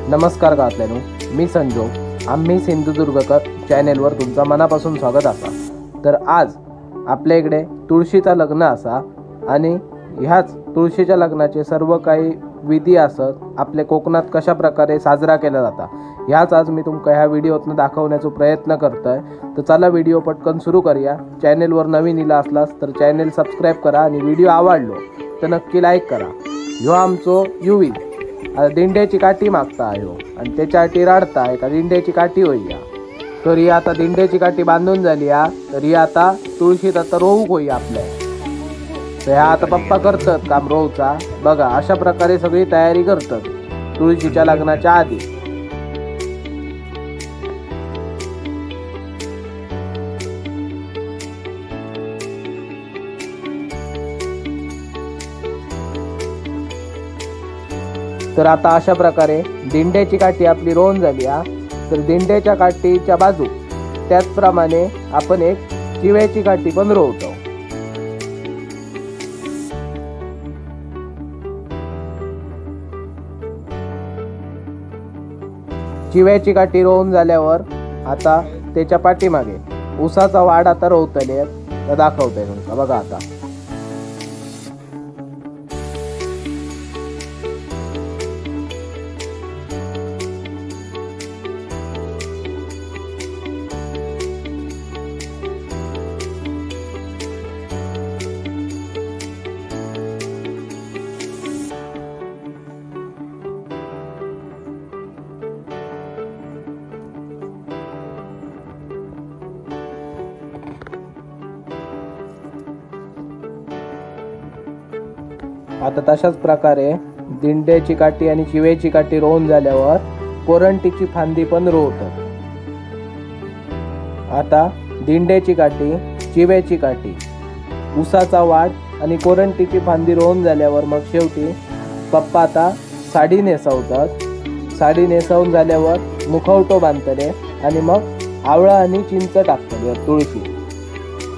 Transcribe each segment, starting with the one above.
नमस्कार गावातल्यानो, मी संजोग, आम्ही सिंधुदुर्गकर चॅनेलवर तुमचा मनापासून स्वागत असा। तर आज आपल्या इकडे तुळशीचा लग्न असा आणि ह्याच तुळशीच्या लग्नाचे सर्व काही विधी असत आपल्या कोकणात कशा प्रकारे साजरा केला जाता ह्याच आज मी तुमका ह्या व्हिडिओतनं दाखवण्याचा प्रयत्न करतोय। तर चला व्हिडिओ पटकन सुरू करूया। चॅनेलवर नवीन इला असलास तर चॅनेल सबस्क्राईब करा आणि व्हिडिओ आवडलो तर नक्की लाईक करा। ह्यो आमचो युवी आता दिंड्याची काठी मागता ह्यो आणि त्याच्यासाठी रडता एका दिंड्याची काठी होई। तर ही आता दिंड्याची काठी बांधून झाली हा, तर ही आता तुळशीत आता रोवूक होई आपल्या। तर ह्या आता पप्पा करतात काम रोवचा। बघा अशा प्रकारे सगळी तयारी करतात तुळशीच्या लग्नाच्या आधी। तर आता अशा प्रकारे दिंड्याची काठी आपली रोवून झाली हा। तर दिंड्याच्या काठीच्या बाजू त्याचप्रमाणे आपण एक चिव्याची काठी पण रोवतो। चिव्याची काठी रोवून झाल्यावर आता त्याच्या पाठीमागे ऊसाचा वाड आता रोवतले तर दाखवतोय तुमका। बघा आता आता तशाच प्रकारे दिंड्याची काठी आणि चिवेची काठी रोवून झाल्यावर कोरंटीची फांदी पण रोवतात। आता दिंड्याची काठी, चिव्याची काठी, ऊसाचा वाड आणि कोरंटीची फांदी रोवून झाल्यावर मग शेवटी पप्पा आता साडी नेसवतात। साडी नेसवून झाल्यावर मुखवटो बांधतले आणि मग आवळा आणि चिंच टाकतले तुळशी।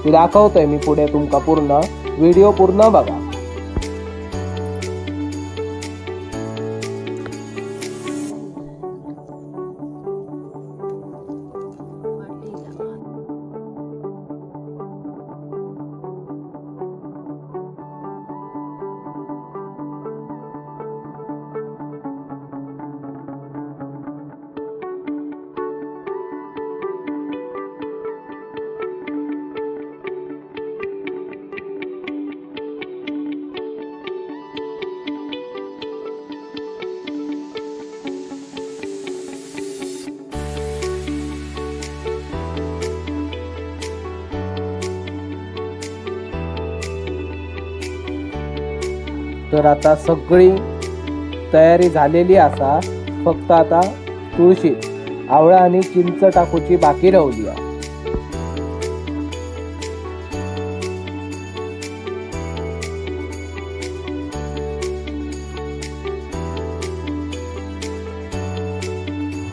ती दाखवतोय मी पुढे तुमका, पूर्ण व्हिडिओ पूर्ण बघा। तर आता सगळी तयारी झालेली असा, फक्त आता तुळशी आवळा आणि चिंच टाकूची बाकी राहिली आहे।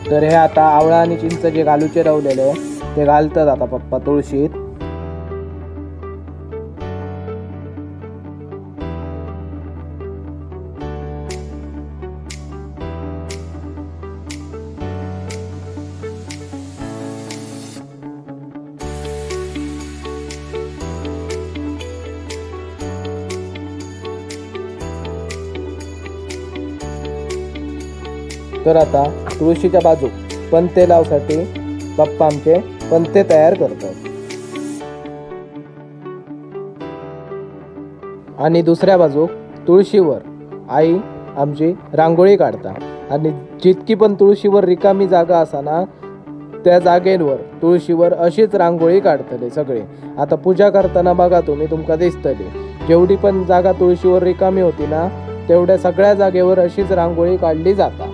तर हे आता आवळा आणि चिंच जे घालूचे राहिलेले ते घालतात आता पप्पा तुळशीत। तर आता तुळशीच्या बाजू पंते लावसाठी पप्पा आमचे पंते तयार करतात आणि दुसऱ्या बाजू तुळशीवर आई आमची रांगोळी काढतात। आणि जितकी पण तुळशीवर रिकामी जागा असा ना त्या जागेवर तुळशीवर अशीच रांगोळी काढतले सगळे। आता पूजा करताना बघा तुम्ही, तुमका दिसतले जेवढी पण जागा तुळशीवर रिकामी होती ना तेवढ्या सगळ्या जागेवर अशीच रांगोळी काढली जाता।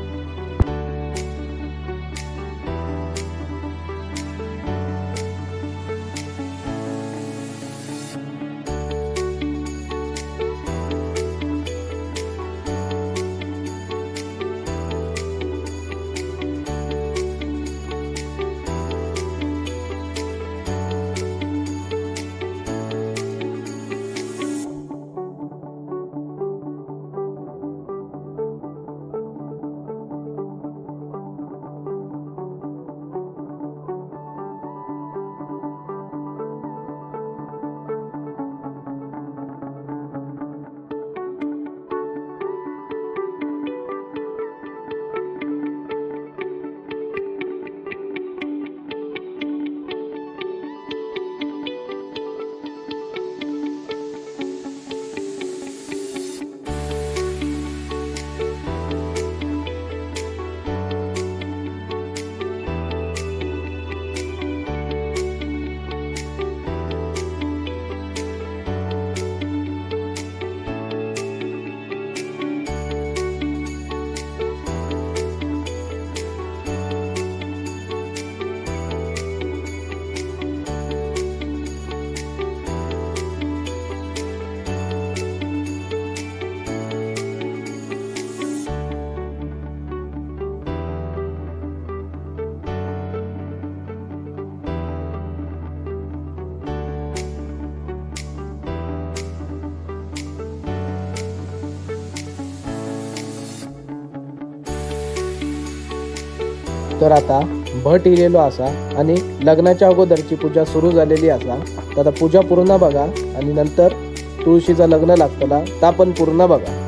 तर आता भट इलेलो असा आणि लग्नाच्या अगोदरची पूजा सुरू झालेली असा। तर आता पूजा पूर्ण बघा आणि नंतर तुळशीचं लग्न लागतला ता पण पूर्ण बघा।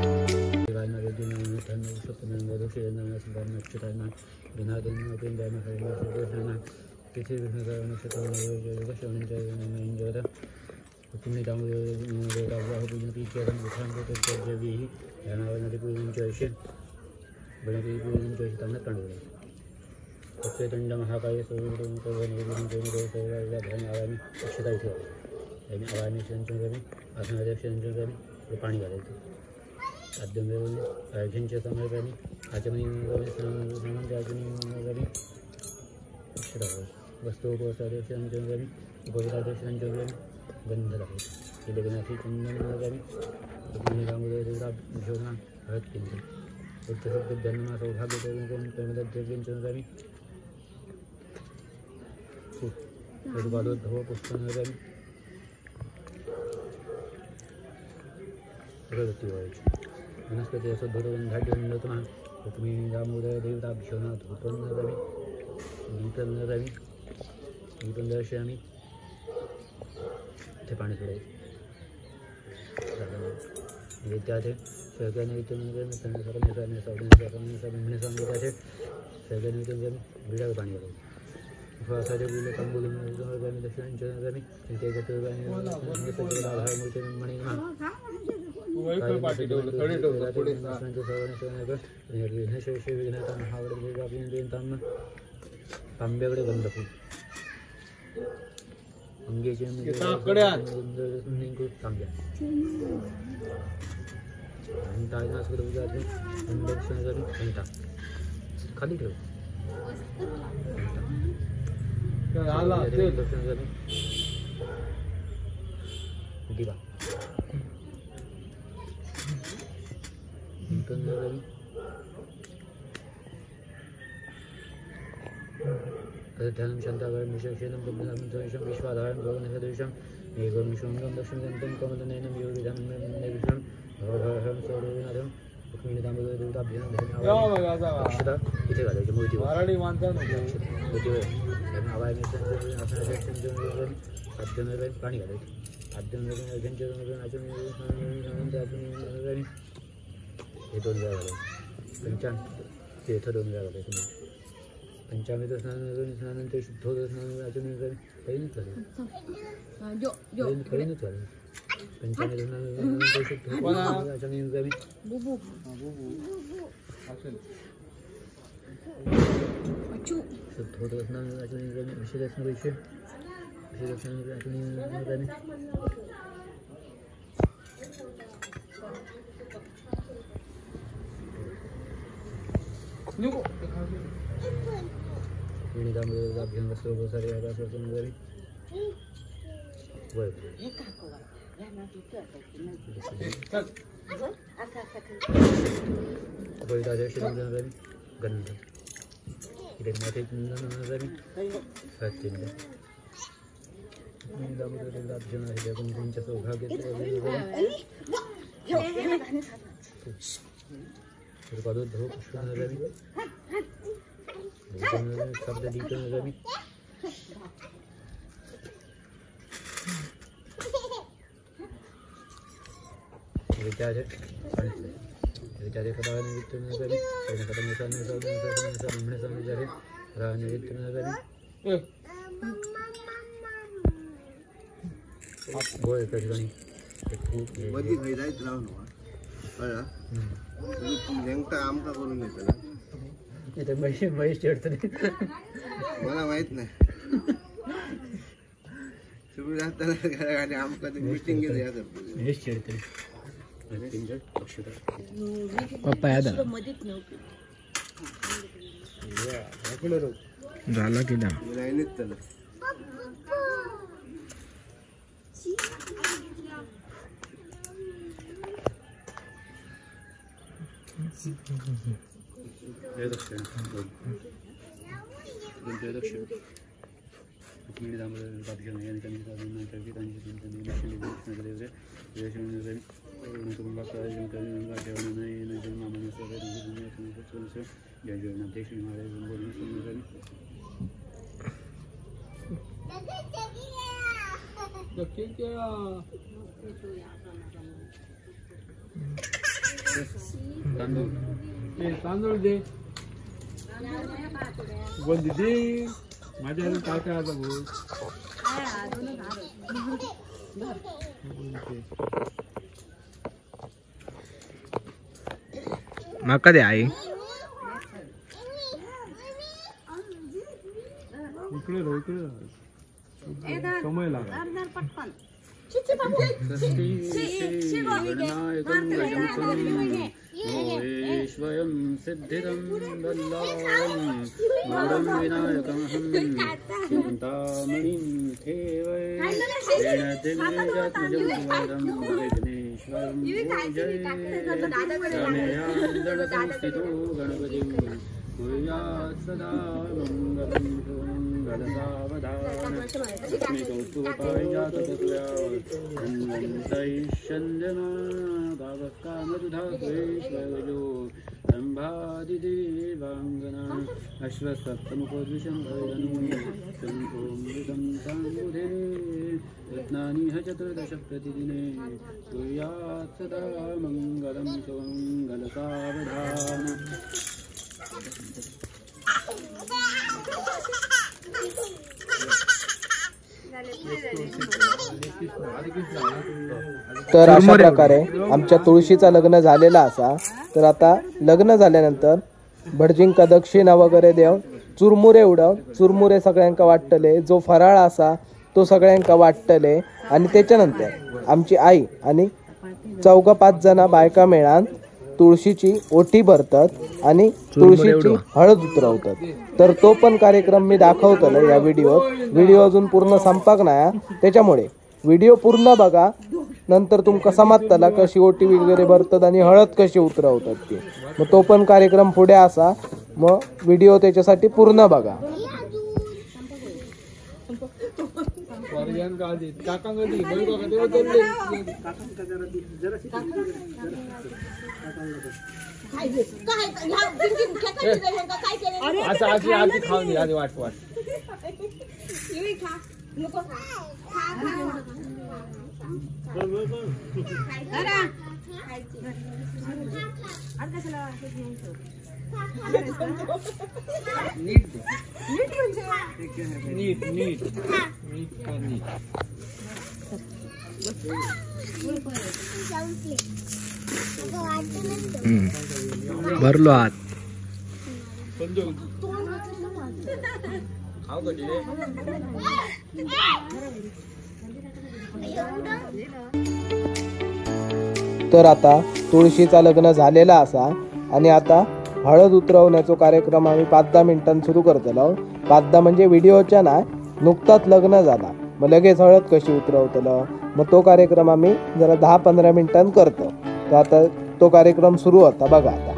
महाकाय अक्षता इथे आवामी आसनाध्यक्ष पाणी घालायचं आद्यम अर्घ्यांच्या समर्पयामी आचमनी स्नान अक्षता वस्तुपसाध्यक्ष उपविताध्यक्ष गंध दाखवायचं लग्नाची चंदन हळद केंद्र सौभाग्य पादोद्भव पुष्प अगरबत्ती व्हायची वनस्पती असद्भुतगंधाढ्यन्दतमः रुक्मिणी दामोदर देवताभ्यो नमः धूपं ददामि दीपं ददामि दीपं दर्शयामि। इथे पाणी सोडायचं विद्याथे विडावर पाणी घालायचं तांब्याकडे गंध फूल अंगेचे तांब्या खाली ठेव दिवा ध्यानं शान्ताकारं विशेषेण ब्रह्मणामं विश्वाधारं भगवनसदृशं एकं शृङ्गं दक्षिणदन्तं कमलनयनं योगिधं निर्विघ्नं भवभयहरं सर्वनाथं रुक्मिणीदामोदरदेवताभ्यो नमः। अक्षता इथे घालायची मूर्तीवर मूर्तीवर पाणी घालायचं हे दोन वेळा घालायचं पंचांग ते इथं दोन वेळा घालायचं पंचामृत स्नान स्नानानंतर शुद्धोदक स्नान आचमन पहिलेच झालं पहिलेच झालं पंचामृत स्नानानंतर शुद्धोदक आचमन शुद्धोदक स्नान आचमन अभिषेक स्नान अभिषेक स्नान आचमन गंध सौभाग्य पुष्प आमका करून येतला महेश चिडतले मला माहित नाही तुम्ही जाताना आणि आमका ते मीटिंग घेऊया महेश चिडतले पप्पा याद झाला की ना लाईनीत चला तांदूळ तांदूळ दे गोंदी दे माझ्या काय काय आता भाऊ माका दे आई इकडे रो इकडे समय लागला स्वयं सिद्धिदं बल्लालं मूलं विनायकमहं चिन्तामणिं ठेवै विघ्नेश्वरं पूजये रमेयान्दळसंस्थितो गणपतिं कुर्यात् सदा मङ्गलं मङ्गलसावधान धन्वन्तैश्चन्दना गावः रम्भादिदेवाङ्गना अश्वसप्तमुखोद्विषं भैरनु शङ्खोऽमृतं साम्बुधे रत्नानि चतुर्दश प्रतिदिने कुर्यात् सदा मङ्गलं सुमङ्गलसावधान। तर अशा प्रकारे आमच्या तुळशीचा लग्न झालेला असा। तर आता लग्न झाल्यानंतर भटजींका दक्षिणा वगैरे देऊन चुरमुरे उडवून चुरमुरे सगळ्यांका वाटतले, जो फराळ असा तो सगळ्यांका वाटतले। आणि त्याच्यानंतर आमची आई आणि चौघा पाच जण बायका मेळान तुळशीची ओटी भरतात आणि तुळशीची हळद उतरवतात। तर तो पण कार्यक्रम मी दाखवतलो या व्हिडिओत। व्हिडिओ अजून पूर्ण संपाक नाही, त्याच्यामुळे व्हिडिओ पूर्ण बघा, नंतर तुमका समजतला कशी ओटी वगैरे भरतात आणि हळद कशी उतरवतात ती। मग तो पण कार्यक्रम पुढे असा, मग व्हिडिओ त्याच्यासाठी पूर्ण बघा। नीट नीट नीट भरलो हात। तर आता तुळशीचा लग्न झालेला असा आणि आता हळद उतरवण्याचा कार्यक्रम आम्ही 5-10 मिनिटांत सुरू करतलो। 5-10 म्हणजे व्हिडिओच्या ना नुकताच लग्न झाला मग लगेच हळद कशी उतरवतलो, मग तो कार्यक्रम आम्ही जरा 10-15 मिनिटांत करतो। तर आता तो कार्यक्रम सुरू होता बघा आता।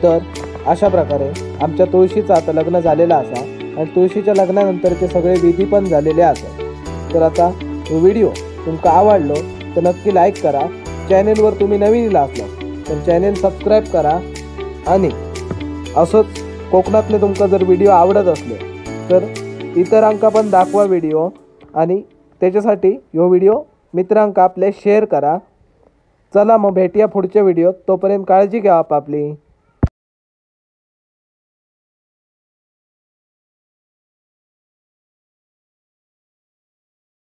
तर अशा प्रकारे आमच्या तुळशीचं आता लग्न झालेलं असा आणि तुळशीच्या लग्नानंतरचे सगळे विधी पण झालेले असत. तर आता व्हिडिओ तुमका आवडलो तर नक्की लाईक करा. चॅनेलवर तुम्ही नवीन इला असला तर चॅनेल सबस्क्राईब करा. आणि असंच कोकणातले तुमका जर व्हिडिओ आवडत असले तर इतरांका पण दाखवा व्हिडिओ, आणि त्याच्यासाठी ह्यो व्हिडिओ मित्रांका आपले शेअर करा. चला मग भेटूया पुढच्या व्हिडिओत, तोपर्यंत काळजी घ्या आपापली.